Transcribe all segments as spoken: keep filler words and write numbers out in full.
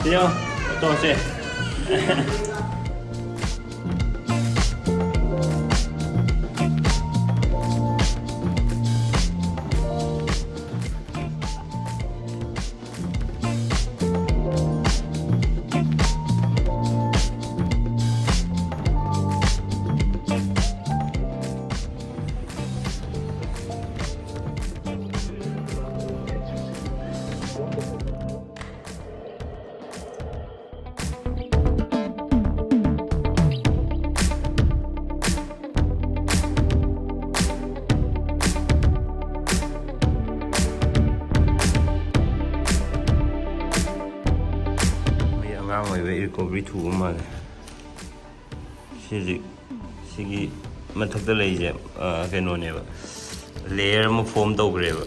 ꯁꯤꯗ ꯇꯣꯛꯁꯦ꯫ ꯃꯣꯏ ꯑꯉꯥꯡ ꯑꯣꯏꯕꯩ ꯔꯤꯀꯣꯕꯔꯤ ꯊꯨꯕ ꯃꯥꯜꯂꯦ꯫ ꯁꯤꯁꯦ, ꯁꯤꯒꯤ ꯃꯊꯛꯇ ꯂꯩꯁꯦ, ꯑ, ꯀꯩꯅꯣꯅꯦꯕ, ꯂꯦꯌꯔ ꯑꯃ ꯐꯣꯝ ꯇꯧꯈ꯭ꯔꯦꯕ꯫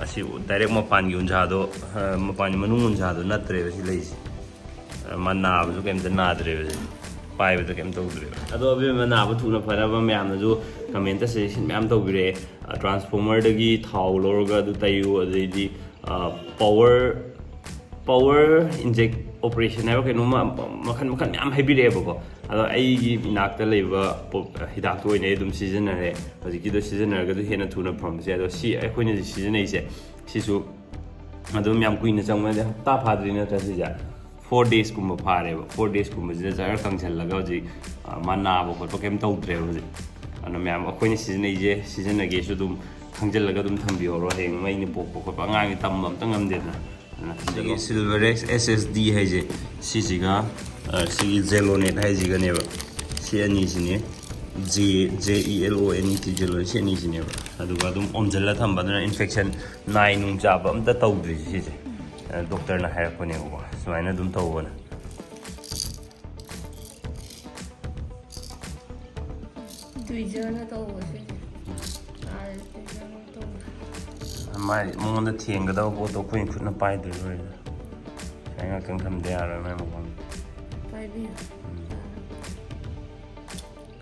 ꯑꯁꯤ ꯗꯥꯏꯔꯦꯛ ꯃꯄꯥꯟꯒꯤ ꯎꯟꯁꯥꯗꯣ, ꯑ, ꯃꯄꯥꯟꯒꯤ ꯃꯅꯨꯡ ꯎꯟꯁꯥꯗꯣ ꯅꯠꯇ꯭ꯔꯦꯕ ꯁꯤ ꯂꯩꯁꯦ꯫ ꯑ, ꯃꯥ ꯅꯥꯕꯁꯨ ꯀꯩꯝꯇ ꯅꯥꯗ꯭ꯔꯦꯕ ꯁꯤ꯫ ꯄꯥꯏꯕꯗ ꯀꯩꯝ ꯇꯧꯗ꯭ꯔꯦꯕ꯫ ꯑꯗꯣ ꯑꯕꯦꯝꯃ ꯅꯥꯕ ꯊꯨꯅ ꯐꯅꯕ ꯃꯌꯥꯝꯅꯁꯨ ꯀꯃꯦꯟꯇ ꯁꯖꯦꯁꯟ ꯃꯌꯥꯝ ꯇꯧꯕꯤꯔꯛꯑꯦ꯫ ꯑ, ꯇ꯭ꯔꯥꯟꯁꯐꯣꯔꯃꯔꯗꯒꯤ ꯊꯥꯎ ꯂꯧꯔꯒ ꯑꯗꯨ ꯇꯩꯌꯨ, ꯑꯗꯩꯗꯤ, ꯑ, ꯄꯋꯔ ꯄꯋꯔ ꯏꯟꯖꯦꯛ ꯑꯣꯄꯔꯦꯁꯟ ꯍꯥꯏꯕ ꯀꯩꯅꯣꯝꯃ ꯃꯈꯜ ꯃꯈꯜ ꯃꯌꯥꯝ ꯍꯥꯏꯕꯤꯔꯛꯑꯦꯕꯀꯣ꯫ ꯑꯗꯣ ꯑꯩꯒꯤ ꯏꯅꯥꯛꯇ ꯂꯩꯕ ꯄꯣ-, ꯍꯤꯗꯥꯛꯇꯣ ꯑꯣꯏꯅ ꯑꯩ ꯑꯗꯨꯝ ꯁꯤꯖꯤꯟꯅꯔꯦ꯫ ꯍꯧꯖꯤꯛꯀꯤꯗꯣ ꯁꯤꯖꯤꯟꯅꯔꯒꯁꯨ ꯍꯦꯟꯅ ꯊꯨꯅ ꯐꯔꯝꯕꯁꯨ ꯌꯥꯏ꯫ ꯑꯗꯣ ꯁꯤ ꯑꯩꯈꯣꯏꯅ ꯍꯧꯖꯤꯛ ꯁꯤꯖꯤꯟꯅꯩꯁꯦ, ꯁꯤꯁꯨ ꯑꯗꯨꯝ ꯌꯥꯝ ꯀꯨꯏꯅ ꯆꯪꯕ ꯅꯠꯇꯦ, ꯍꯞꯇꯥ ꯐꯥꯗ꯭ꯔꯤ ꯅꯠꯇ꯭ꯔꯥ ꯁꯤꯁꯦ? ꯐꯣꯔ ꯗꯦꯖꯀꯨꯝꯕ ꯐꯥꯔꯦꯕ꯫ ꯐꯣꯔ ꯗꯦꯖꯀꯨꯝꯕꯁꯤꯗ ꯖꯔ ꯀꯪꯁꯜꯂꯒ ꯍꯧꯖꯤꯛ, ꯑ, ꯃꯥ ꯅꯥꯕ ꯈꯣꯠꯄ ꯀꯩꯝ ꯇꯧꯗ꯭ꯔꯦꯕ ꯍꯧꯖꯤꯛ꯫ ꯑꯗꯨꯅ ꯃꯌꯥꯝ ꯑꯩꯈꯣꯏꯅ ꯁꯤꯖꯤꯟꯅꯩꯁꯦ, ꯁꯤꯖꯤꯟꯅꯒꯦꯁꯨ ꯑꯗꯨꯝ ꯈꯪꯖꯤꯜꯂꯒ ꯑꯗꯨꯝ ꯊꯝꯕꯤꯍꯧꯔꯣ꯫ ꯍꯌꯦꯡ ꯃꯩꯅ ꯄꯣꯛꯄ ꯈꯣꯠꯄ ꯑꯉꯥꯡꯒꯤ ꯇꯝꯕ ꯑꯝꯇ ꯉꯝꯗꯦꯗꯅ꯫ ꯑꯗꯨꯅ ꯁꯤꯒꯤ ꯈꯪꯖꯤꯜꯂꯣ꯫ ꯁꯤꯜꯚꯔ ꯑꯦꯛꯁ ꯑꯦꯁ ꯑꯦꯁ ꯗꯤ ꯍꯥꯏꯁꯦ, ꯁꯤꯁꯤꯒ, ꯑ, ꯁꯤꯒꯤ ꯖꯦꯂꯣꯅꯦꯠ ꯍꯥꯏꯁꯤꯒꯅꯦꯕ꯫ ꯁꯤ ꯑꯅꯤꯁꯤꯅꯦ꯫ ꯖꯦ, ꯖꯦ ꯏ ꯑꯦꯜ ꯑꯣ ꯑꯦꯟ ꯏ ꯇꯤ, ꯖꯦꯂꯣꯅꯦꯠ, ꯁꯤ ꯑꯅꯤꯁꯤꯅꯦꯕ꯫ ꯑꯗꯨꯒ ꯑꯗꯨꯝ ꯑꯣꯝꯁꯤꯜꯂ ꯊꯝꯕ, ꯑꯗꯨꯅ ꯏꯟꯐꯦꯛꯁꯟ, ꯅꯥꯏ ꯅꯨꯡ ꯆꯥꯕ ꯑꯝꯇ ꯇꯧꯗ꯭ꯔꯤꯁꯦ ꯁꯤꯁꯦ꯫ ꯑ, ꯗꯣꯛꯇꯔꯅ ꯍꯥꯏꯔꯛꯄꯅꯦꯕꯀꯣ, ꯁꯨꯃꯥꯏꯅ ꯑꯗꯨꯝ ꯇꯧꯕꯅ꯫ ꯇ꯭ꯋꯤꯖꯔꯅ ꯇꯧꯕ ꯁꯤꯁꯦ꯫ ꯑꯥ, ꯇ꯭ꯋꯤꯖꯔꯅ ꯇꯧꯕ꯫ ꯃꯥꯏ ꯃꯉꯣꯟꯗ ꯊꯦꯡꯒꯗꯕ ꯄꯣꯠꯇꯣ ꯑꯩꯈꯣꯏꯅ ꯈꯨꯠꯅ ꯄꯥꯏꯗꯣꯏ ꯂꯣꯏꯔꯦ꯫ ꯁꯨꯃꯥꯏꯅ ꯉꯥꯛꯇꯪ ꯊꯝꯗ ꯌꯥꯔꯣꯏ ꯃꯥꯏ ꯃꯈꯣꯡꯗ꯫ ꯄꯥꯏꯕꯤꯌꯨ꯫ ꯎꯝ꯫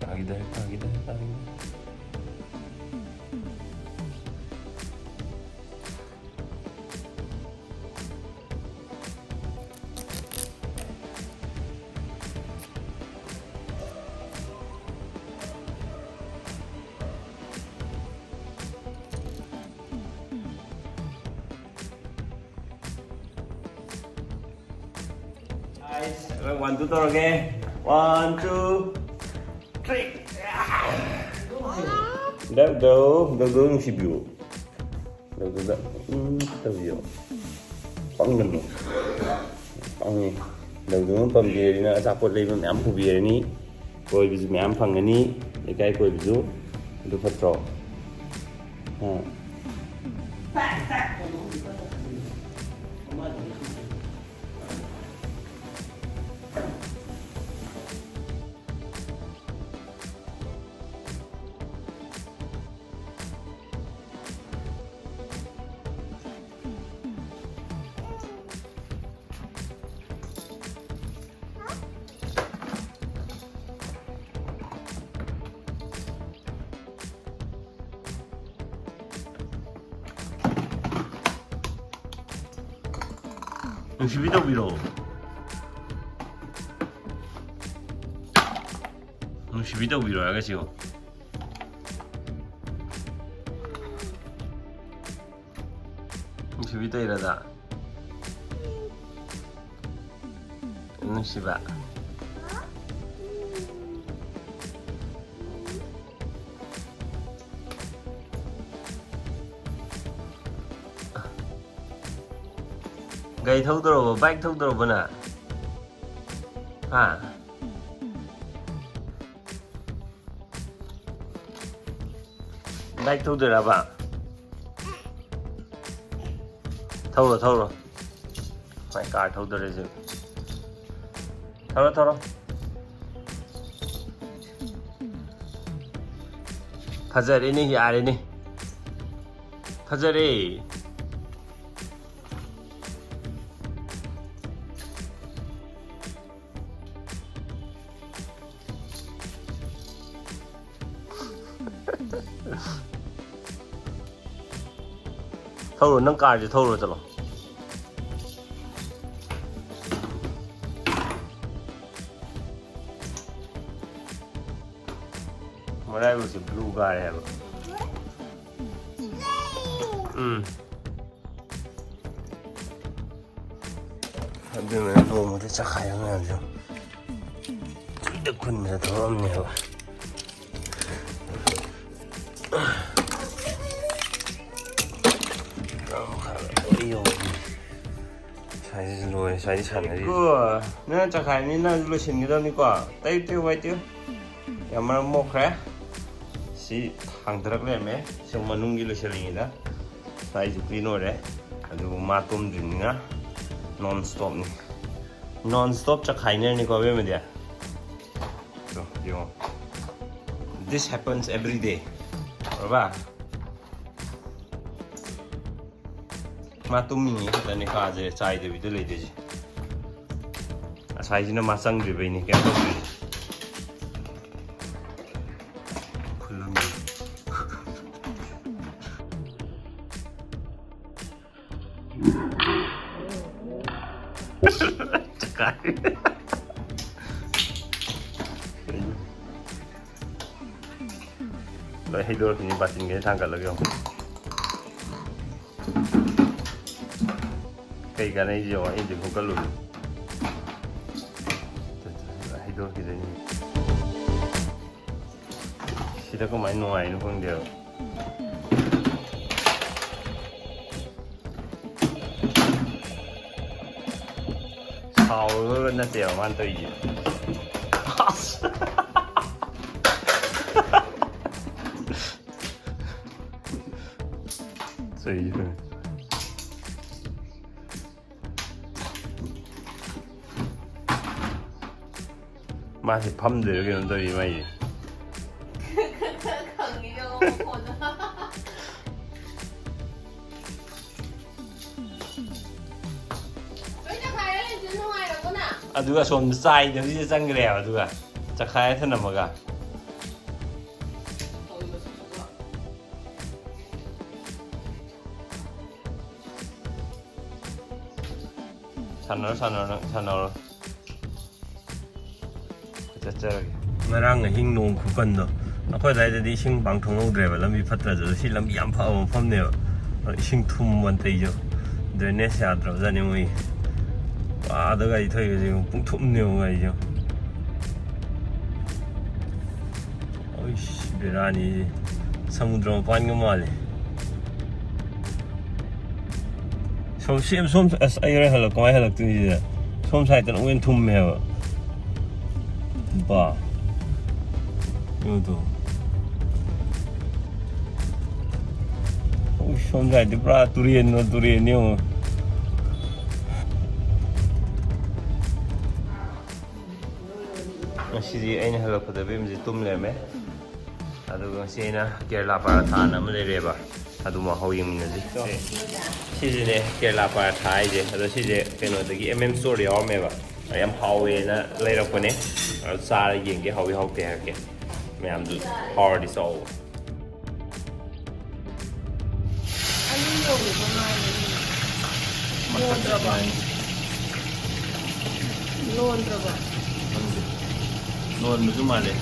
ꯇꯥꯈꯤꯗꯔꯦ, ꯇꯥꯈꯤꯗꯔꯦ, ꯇꯥꯈꯤꯗꯔꯦ꯫ One, two ꯇꯧꯔꯒꯦ. One, two, three. ꯗꯧ ꯗꯧ ꯗꯧ ꯗꯧ ꯅꯨꯡꯁꯤꯕꯤꯌꯨ. ꯗꯧꯗꯨꯗ ꯎꯝ ꯇꯧꯕꯤꯌꯣ. ꯄꯪꯒꯅꯨ. ꯄꯪꯉꯤ. ꯗꯧꯗꯨꯅ ꯄꯥꯝꯕꯤꯔꯅꯤꯅ ꯑꯆꯥꯄꯣꯠ ꯂꯩꯕ ꯃꯌꯥꯝ ꯄꯨꯕꯤꯔꯅꯤ. ꯀꯣꯏꯕꯁꯨ ꯃꯌꯥꯝ ꯐꯪꯒꯅꯤ. ꯂꯩꯀꯥꯏ ꯀꯣꯏꯕꯁꯨ. ꯑꯗꯨ ꯐꯠꯇ꯭ꯔꯣ? ꯍꯥ? ꯅꯨꯡꯁꯤꯕꯤ ꯇꯧꯕꯤꯔꯣ. ꯅꯨꯡꯁꯤꯕꯤ ꯇꯧꯕꯤꯔꯣ ꯍꯥꯏꯔꯒ ꯁꯤꯕꯣ. ꯅꯨꯡꯁꯤꯕꯤ ꯇꯧꯔꯗ. ꯅꯨꯡꯁꯤꯕ. ꯒꯥꯔꯤ ꯊꯧꯗꯧꯔꯕꯣ? ꯕꯥꯏꯛ ꯊꯧꯗꯧꯔꯕꯣ ꯅꯪ? ꯍꯥ? ꯕꯥꯏꯛ ꯊꯧꯗꯣꯏꯔꯕ? ꯊꯧꯔꯣ, ꯊꯧꯔꯣ. ꯃꯥꯏ ꯀꯥꯔ ꯊꯧꯗꯣꯔꯦ ꯍꯧꯖꯤꯛ. ꯊꯧꯔꯣ, ꯊꯧꯔꯣ. ꯐꯖꯔꯦꯅꯦ, ꯌꯥꯔꯦꯅꯦ. ꯐꯖꯔꯦ. ꯊꯧꯔꯣ, ꯅꯪ ꯀꯥꯔꯁꯦ ꯊꯧꯔꯣ, ꯆꯠꯂꯣ꯫ ꯃꯔꯥꯏꯕꯛꯁꯦ blue ꯀꯥꯔꯦ ꯍꯥꯏꯕ꯫ ꯎꯝ꯫ ꯑꯗꯨꯅ ꯅꯣꯡꯃꯗ ꯆꯈꯥꯏꯕ ꯃꯌꯥꯝꯁꯦ ꯆꯨꯏꯗ ꯈꯨꯟꯕꯗ ꯊꯕꯛ ꯑꯃꯅꯦꯕ꯫ ꯇꯔꯥ ꯃꯈꯥꯏ ꯂꯣꯏ ꯌꯧꯔꯦ꯫ ꯁ꯭ꯋꯥꯏꯗꯁꯨ ꯂꯣꯏꯔꯦ, ꯁ꯭ꯋꯥꯏꯗ ꯁꯥꯟꯅꯔꯤ꯫ ꯀꯣ, ꯅꯪ ꯆꯈꯥꯏꯕꯅꯤ, ꯅꯪꯁꯨ ꯂꯣꯏꯁꯤꯟꯒꯗꯕꯅꯤꯀꯣ꯫ ꯇꯩꯌꯨ, ꯇꯩꯌꯨ, ꯋꯥꯏ ꯇꯩꯌꯨ꯫ ꯌꯥꯝ ꯃꯔꯝ ꯃꯣꯛꯈ꯭ꯔꯦ꯫ ꯁꯤ ꯊꯥꯡꯗꯔꯛ ꯂꯩꯔꯝꯃꯦ꯫ ꯁꯤ ꯃꯅꯨꯡꯒꯤ ꯂꯣꯏꯁꯤꯜꯂꯤꯉꯩꯗ꯫ ꯁ꯭ꯋꯥꯏꯁꯨ ꯀ꯭ꯂꯤꯟ ꯑꯣꯏꯔꯦ꯫ ꯑꯗꯨꯕꯨ ꯃꯥ ꯇꯨꯝꯗ꯭ꯔꯤꯕꯅꯤꯅ ꯅꯣꯟ ꯁ꯭ꯇꯣꯞꯅꯤ꯫ ꯅꯣꯟ ꯁ꯭ꯇꯣꯞ ꯆꯈꯥꯏꯅꯔꯅꯤꯀꯣ, ꯑꯕꯦꯝꯃꯗꯤ꯫ ꯇꯣ, ꯌꯦꯡꯉꯣ꯫ This happens every day. ꯎꯔꯕ? ꯃꯥ ꯇꯨꯝꯃꯤꯉꯩ ꯈꯛꯇꯅꯦ ꯀꯥꯁꯦ ꯆꯥꯏꯗꯕꯤꯗ ꯂꯩꯗꯣꯏꯁꯦ꯫ ꯉꯁꯥꯏꯁꯤꯅ ꯃꯥ ꯆꯪꯗ꯭ꯔꯤꯕꯩꯅꯦ ꯀꯩꯝ ꯇꯧꯗ꯭ꯔꯤꯁꯦ꯫ ꯈꯨꯂꯪꯗꯣ꯫ ꯂꯣꯏ ꯍꯩꯗꯣꯔꯛꯈꯤꯅꯤ, ꯕꯥꯇꯤꯟꯒꯩ ꯊꯥꯡꯒꯠꯂꯒ ꯌꯦꯡꯉꯣ꯫ ꯀꯩ ꯀꯥꯟꯅꯩꯁꯦ ꯌꯦꯡꯉꯣ, ꯑꯩꯗꯤ ꯈꯣꯀꯠꯂꯨꯅꯤ꯫ ꯍꯩꯗꯣꯔꯛꯈꯤꯗꯣꯏꯅꯤ꯫ ꯁꯤꯗ ꯀꯃꯥꯏꯅ ꯅꯨꯡꯉꯥꯏꯅꯣ ꯈꯪꯗꯦꯕ꯫ ꯁꯥꯎꯔꯒ ꯅꯠꯇꯦꯕ ꯃꯥꯅ ꯇꯧꯔꯤꯁꯦ꯫ ꯑꯁ! ꯆꯩꯗꯣ꯫ ꯃꯥꯁꯦ ꯐꯝꯗꯣꯏꯔ ꯀꯩꯅꯣꯝ ꯇꯧꯔꯤ ꯃꯥꯏꯁꯦ꯫ ꯈꯪꯉꯤꯗꯣ ꯃꯈꯣꯟꯗꯣ꯫ ꯂꯣꯏ ꯆꯈꯥꯏꯔ ꯂꯩꯕꯁꯦ ꯅꯨꯡꯉꯥꯏꯔꯕꯣ ꯅꯪ? ꯑꯗꯨꯒ ꯑꯁꯣꯝꯗ ꯆꯥꯏꯗꯕꯁꯤꯗ ꯆꯪꯈ꯭ꯔꯦꯕ, ꯑꯗꯨꯒ ꯆꯈꯥꯏꯔ ꯊꯅꯝꯃꯒ꯫ ꯁꯥꯟꯅꯔꯣ, ꯁꯥꯟꯅꯔꯣ, ꯅꯪ ꯁꯥꯟꯅꯔꯣ꯫ ꯆꯠꯆꯔꯒꯦ꯫ ꯉꯔꯥꯡ ꯑꯍꯤꯡ ꯅꯣꯡ ꯈꯨꯀꯟꯗꯣ, ꯑꯩꯈꯣꯏ ꯑꯗꯨꯋꯥꯏꯗꯗꯤ ꯏꯁꯤꯡ ꯄꯥꯡ ꯊꯣꯛꯍꯧꯗ꯭ꯔꯦꯕ, ꯂꯝꯕꯤ ꯐꯠꯇ꯭ꯔꯁꯨ꯫ ꯁꯤ ꯂꯝꯕꯤ ꯌꯥꯝ ꯐꯕ ꯃꯐꯝꯅꯦꯕ꯫ ꯏꯁꯤꯡ ꯊꯨꯝꯃꯟꯇꯩꯁꯨ, ꯗ꯭ꯔꯦꯅꯦꯖ ꯌꯥꯗ꯭ꯔꯕꯖꯥꯠꯅꯤ ꯃꯣꯏ꯫ ꯑꯥꯗ ꯒꯥꯔꯤ ꯊꯧꯔꯤꯕꯁꯦ ꯌꯦꯡꯉꯨ, ꯄꯨꯡ ꯊꯨꯝꯅꯦꯕ ꯒꯥꯔꯤꯁꯦ ꯌꯦꯡꯉꯨ꯫ ꯑꯩꯁ, ꯕꯦꯔꯥꯅꯤ꯫ ꯁꯃꯨꯗ꯭ꯔ ꯃꯄꯥꯟꯒ ꯃꯥꯜꯂꯦ꯫ ꯁꯣꯝ, ꯁꯤ, ꯁꯣꯝ, ꯑꯁ, ꯑꯩ ꯍꯣꯔꯦꯟ ꯍꯜꯂꯛ-, ꯀꯃꯥꯏꯅ ꯍꯜꯂꯛꯇꯣꯏꯅꯤ ꯁꯤꯗ? ꯁꯣꯝ ꯁꯥꯏꯠꯇꯅ ꯑꯃꯨꯛ ꯍꯦꯟꯅ ꯊꯨꯝꯃꯦ ꯍꯥꯏꯕ꯫ ꯕꯥ꯫ ꯌꯦꯡꯉꯨ ꯇꯨ꯫ ꯎꯏ, ꯁꯣꯝ ꯁꯥꯏꯠꯇꯤ ꯄꯨꯔꯥ ꯇꯨꯔꯦꯟꯅ ꯇꯨꯔꯦꯟꯅꯤ ꯌꯦꯡꯉꯣ꯫ ꯉꯁꯤꯗꯤ ꯑꯩꯅ ꯍꯜꯂꯛꯄꯗ ꯕꯦꯝꯁꯤ ꯇꯨꯝ ꯂꯩꯔꯝꯃꯦ꯫ ꯑꯗꯨꯒ ꯉꯁꯤ ꯑꯩꯅ ꯀꯦꯔꯂꯥ ꯄꯔꯥꯊꯥꯅ ꯑꯃ ꯂꯩꯔꯛꯑꯦꯕ, ꯑꯗꯨ ꯃꯍꯥꯎ ꯌꯦꯡꯃꯤꯟꯅꯁꯤ꯫ ꯁꯤꯁꯤꯅꯦ ꯀꯦꯔꯂꯥ ꯄꯔꯥꯊꯥ ꯍꯥꯏꯁꯦ꯫ ꯑꯗꯣ ꯁꯤꯁꯦ ꯀꯩꯅꯣꯗꯒꯤ, ꯑꯦꯝ ꯑꯦꯝ ꯁ꯭ꯇꯣꯔꯗ ꯌꯥꯎꯔꯝꯃꯦꯕ꯫ ꯑꯗ ꯌꯥꯝ ꯍꯥꯎꯋꯦꯅ ꯂꯩꯔꯛꯄꯅꯦ꯫ ꯑꯗꯣ ꯆꯥꯔ ꯌꯦꯡꯒꯦ, ꯍꯥꯎꯏ ꯍꯥꯎꯇꯦ ꯍꯥꯏꯔꯛꯀꯦ꯫ ꯃꯌꯥꯝꯗꯨ ꯍꯥꯎꯔꯗꯤ ꯆꯥꯎꯕ꯫ ꯑꯅꯤ ꯌꯧꯕ ꯃꯥꯜꯂꯦ꯫ ꯃꯊꯛꯇ ꯂꯣꯟꯗ꯭ꯔꯕꯣ? ꯂꯥꯏꯟ꯫ ꯂꯣꯟꯗ꯭ꯔꯕꯣ? ꯈꯪꯗꯦ꯫ ꯂꯣꯟꯕꯁꯨ ꯃꯥꯜꯂꯦ꯫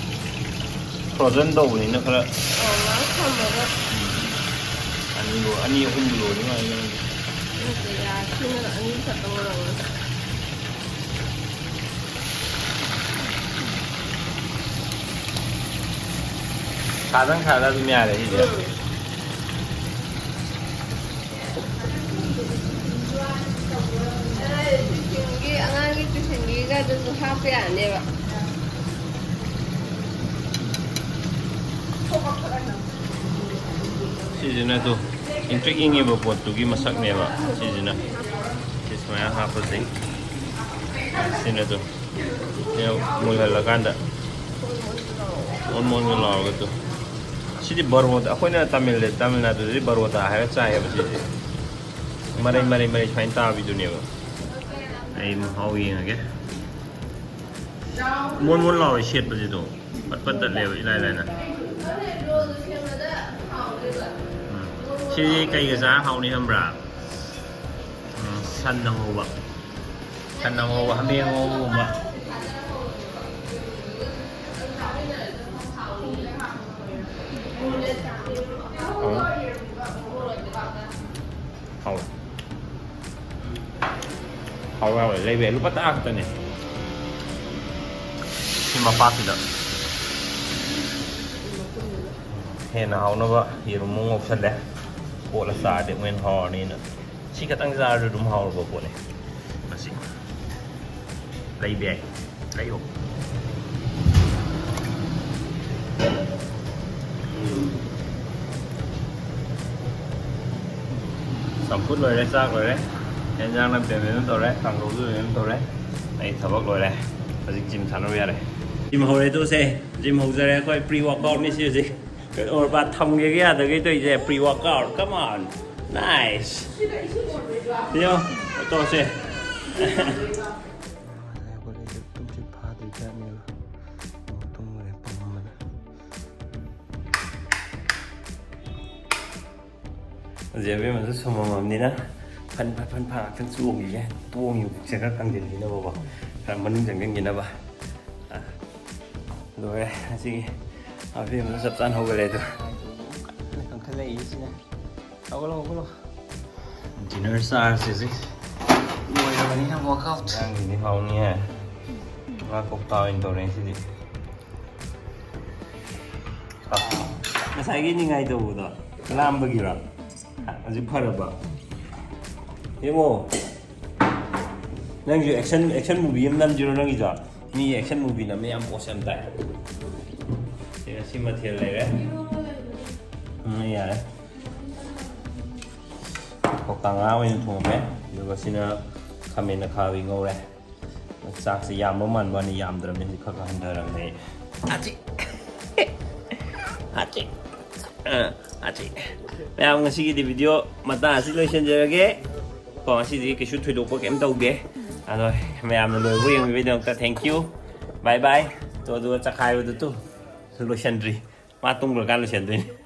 Frozen ꯇꯧꯕꯅꯤꯅ ꯈꯔ꯫ ꯑꯣ, ꯉꯥꯏꯍꯥꯛ ꯊꯝꯃꯒ꯫ ꯎꯝ꯫ ꯑꯅꯤ ꯂꯣ-, ꯑꯅꯤ ꯑꯍꯨꯝ ꯂꯣꯟꯕ ꯃꯥꯜꯂꯦ ꯅꯪꯒꯤ꯫ ꯅꯠꯇꯦ, ꯌꯥꯔꯦ꯫ ꯁꯤꯅ ꯑꯅꯤꯈꯛꯇꯪ ꯑꯣꯏꯔꯝꯒꯅꯤ꯫ ꯁꯥꯗꯪ ꯁꯥꯗ ꯑꯗꯨꯝ ꯌꯥꯔꯦ ꯁꯤꯁꯦ꯫ ꯎꯝ꯫ ꯑꯦ, ꯇꯤꯐꯤꯟꯒꯤ, ꯑꯉꯥꯡꯒꯤ ꯇꯤꯐꯤꯟꯒꯤꯒ ꯑꯗꯨꯁꯨ ꯍꯥꯞꯄ ꯌꯥꯅꯦꯕ꯫ ꯁꯤꯁꯤꯅ ꯇꯨ ꯏꯪꯇ꯭ꯔꯤꯛ ꯏꯪꯉꯤꯕ ꯄꯣꯠꯇꯨꯒꯤ ꯃꯁꯛꯅꯦꯕ ꯁꯤꯁꯤꯅ꯫ ꯁꯤ ꯁꯨꯃꯥꯏꯅ ꯍꯥꯞꯄꯁꯤ꯫ ꯁꯤꯅ ꯇꯨ ꯁꯤ ꯃꯨꯜꯍꯜꯂꯀꯥꯟꯗ ꯃꯣꯟ ꯃꯣꯟꯒ ꯂꯥꯎꯔꯒ ꯇꯨ꯫ ꯁꯤꯗꯤ ꯕꯔꯣꯗꯥ, ꯑꯩꯈꯣꯏꯅ ꯇꯥꯃꯤꯜꯗ, ꯇꯥꯃꯤꯜ ꯅꯥꯗꯨꯗꯗꯤ ꯕꯔꯣꯗꯥ ꯍꯥꯏꯔꯒ ꯆꯥꯏꯌꯦꯕ ꯁꯤꯁꯦ꯫ ꯃꯔꯩ ꯃꯔꯩ ꯃꯔꯩ ꯁꯨꯃꯥꯏꯅ ꯇꯥꯕꯤꯗꯨꯅꯦꯕ꯫ ꯑꯩ ꯃꯍꯥꯎ ꯌꯦꯡꯉꯒꯦ꯫ ꯃꯣꯟ ꯃꯣꯟ ꯂꯥꯎꯋꯦ ꯁꯦꯠꯄꯁꯤꯗꯣ꯫ ꯄꯠ ꯄꯠ ꯇꯠꯂꯦꯕ ꯏꯂꯥꯏ ꯂꯥꯏꯅ꯫ ꯎꯝ꯫ ꯁꯤꯗꯤ ꯀꯩꯒ ꯆꯥꯔ ꯍꯥꯎꯅꯤ ꯈꯪꯕ꯭ꯔꯥ? ꯎꯝ, ꯁꯟ ꯑꯉꯧꯕ꯫ ꯁꯟ ꯑꯉꯧꯕ, ꯍꯥꯃꯦꯡ ꯑꯉꯧꯕꯒꯨꯝꯕ꯫ ꯍꯥꯎꯋꯦ꯫ ꯍꯥꯎꯋꯦ꯫ ꯍꯥꯎꯋꯦ, ꯍꯥꯎꯋꯦ, ꯂꯩꯕ ꯌꯥꯏ, ꯂꯨꯄꯥ ꯇꯔꯥ ꯈꯛꯇꯅꯦ꯫ ꯁꯤ ꯃꯄꯥꯛꯁꯤꯗ ꯍꯦꯟꯅ ꯍꯥꯎꯅꯕ ꯌꯦꯔꯨꯝ ꯑꯃ ꯉꯧꯁꯜꯂꯦ꯫ ꯀꯣꯠꯂ ꯆꯥꯔꯗꯤ ꯑꯃꯨꯛ ꯍꯦꯟꯅ ꯍꯥꯎꯔꯅꯤꯅ꯫ ꯁꯤ ꯈꯛꯇꯪ ꯆꯥꯔꯁꯨ ꯑꯗꯨꯝ ꯍꯥꯎꯔꯕ ꯄꯣꯠꯅꯦ꯫ ꯃꯁꯤ ꯂꯩꯕ ꯌꯥꯏ꯫ ꯂꯩꯌꯣ꯫ ꯆꯝꯐꯨꯠ ꯂꯣꯏꯔꯦ, ꯆꯥꯛ ꯂꯣꯏꯔꯦ, ꯌꯦꯟꯖꯥꯡꯅ ꯄꯦꯃꯦꯟ ꯑꯃ ꯇꯧꯔꯦ, ꯀꯥꯡꯒꯧꯁꯨ ꯄꯦꯃꯦꯟ ꯑꯃ ꯇꯧꯔꯦ꯫ ꯑꯩ ꯊꯕꯛ ꯂꯣꯏꯔꯦ꯫ ꯍꯧꯖꯤꯛ ꯖꯤꯝ ꯁꯥꯟꯅꯔꯨ ꯌꯥꯔꯦ꯫ ꯖꯤꯝ ꯍꯧꯔꯦ, ꯇꯣꯛꯁꯦ꯫ ꯖꯤꯝ ꯍꯧꯖꯔꯦ ꯑꯩꯈꯣꯏ꯫ ꯄ꯭ꯔꯤ ꯋꯥꯛ ꯑꯥꯎꯠꯅꯤ ꯁꯤ ꯍꯧꯖꯤꯛ꯫ ꯀꯩꯅꯣ, ꯊꯝꯒꯦꯒ ꯌꯥꯗꯒꯩ ꯇꯧꯔꯤꯁꯦ, pre work out. Come on. Nice. ꯌꯣ, ꯇꯣꯛꯁꯦ꯫ ꯍꯧꯒꯠꯂꯛꯏꯁꯦ ꯇꯨꯝꯁꯤꯠ ꯐꯥꯗ꯭ꯔꯤꯕꯖꯥꯠꯅꯦꯕ꯫ ꯑꯃꯨꯛ ꯇꯨꯝꯈ꯭ꯔꯦ ꯄꯨꯡ ꯑꯃꯗ꯫ ꯍꯧꯖꯤꯛ ꯑꯕꯦꯝꯃꯁꯨ ꯁꯨꯝꯃꯝꯃꯕꯅꯤꯅ ꯐꯟ ꯐꯟ ꯐꯟ ꯐꯟ ꯉꯥꯛꯇꯪ ꯆꯣꯡꯈꯤꯒꯦ꯫ ꯇꯣꯡꯉꯤꯕ ꯄꯨꯛꯁꯦ ꯈꯔ ꯀꯪꯁꯤꯟꯈꯤꯅꯕꯀꯣ, ꯈꯔ ꯃꯅꯨꯡ ꯆꯪꯁꯤꯟꯈꯤꯅꯕ꯫ ꯑ, ꯂꯣꯏꯔꯦ ꯉꯁꯤꯒꯤ꯫ ꯑꯕꯦꯝꯃꯁꯨ ꯆꯞ ꯆꯥꯅ ꯍꯧꯒꯠꯂꯦ ꯑꯗꯣ꯫ ꯀꯟꯅ ꯀꯟꯈꯠꯂꯛꯏ ꯁꯤꯅ꯫ ꯍꯧꯒꯠꯂꯣ, ꯍꯧꯒꯠꯂꯣ꯫ ꯗꯤꯅꯔ ꯆꯥꯔꯁꯦ ꯍꯧꯖꯤꯛ꯫ ꯂꯣꯏꯔꯕꯅꯤꯅ ꯋꯥꯛꯑꯥꯎꯠ꯫ ꯏꯟꯖꯥꯡꯁꯤꯗꯤ ꯍꯥꯎꯅꯤꯍꯦ꯫ ꯉꯥ ꯀꯧꯇꯥ ꯑꯣꯏꯅ ꯇꯧꯔꯦ ꯉꯁꯤꯗꯤ꯫ ꯉꯁꯥꯏꯒꯤ ꯅꯤꯡꯉꯥꯏ ꯇꯧꯕꯗꯣ ꯂꯥꯝꯕꯒꯤꯔꯣ? ꯍꯧꯖꯤꯛ ꯐꯔꯕ? ꯌꯦꯡꯉꯣ꯫ ꯅꯪꯁꯨ action, action movie ꯑꯃ ꯅꯝꯁꯤꯔꯣ ꯅꯪꯒꯤꯁꯨ? ꯃꯤ action movie ꯅꯝꯃꯦ, ꯌꯥꯝ ꯄꯣꯁ ꯌꯥꯝ ꯇꯥꯏ꯫ ꯁꯤ ꯉꯁꯤ ꯃꯊꯦꯜ ꯂꯩꯔꯦ꯫ ꯎꯝ, ꯌꯥꯔꯦ꯫ ꯀꯧꯇꯥ ꯉꯥ ꯑꯣꯏꯅ ꯊꯣꯡꯉꯦ꯫ ꯑꯗꯨꯒ ꯁꯤꯅ ꯈꯥꯃꯦꯟ ꯑꯈꯥꯕꯤ ꯉꯧꯔꯦ꯫ ꯆꯥꯛꯁꯦ ꯌꯥꯝꯕ ꯃꯥꯟꯕ ꯋꯥꯅꯤ, ꯌꯥꯝꯗ꯭ꯔꯕꯅꯤ, ꯍꯧꯖꯤꯛ ꯈꯔ ꯈꯔ ꯍꯟꯊꯔꯕꯅꯦ ꯑꯩ꯫ ꯑꯆꯤ! ꯑꯆꯤ! ꯑ, ꯑꯆꯤ! ꯃꯌꯥꯝ, ꯉꯁꯤꯒꯤꯗꯤ video ꯃꯇꯥꯡ ꯑꯁꯤ ꯂꯣꯏꯁꯤꯟꯖꯔꯒꯦ꯫ ꯀꯣ, ꯉꯁꯤꯗꯤ ꯀꯩꯁꯨ ꯊꯣꯏꯗꯣꯛꯄ ꯀꯩꯝ ꯇꯧꯗꯦ꯫ ꯑꯗꯣ ꯃꯌꯥꯝꯅ ꯂꯣꯏꯕ ꯌꯦꯡꯕꯤꯕꯒꯤꯗꯃꯛꯇ thank you. Bye bye. ꯇꯣ, ꯑꯗꯨꯒ ꯆꯈꯥꯏꯕꯗꯨ ꯇꯨ ꯂꯣꯏꯁꯤꯟꯗ꯭ꯔꯤ꯫ ꯃꯥ ꯇꯨꯝꯈ꯭ꯔꯀꯥꯟ ꯂꯣꯏꯁꯤꯟꯗꯣꯏꯅꯤ꯫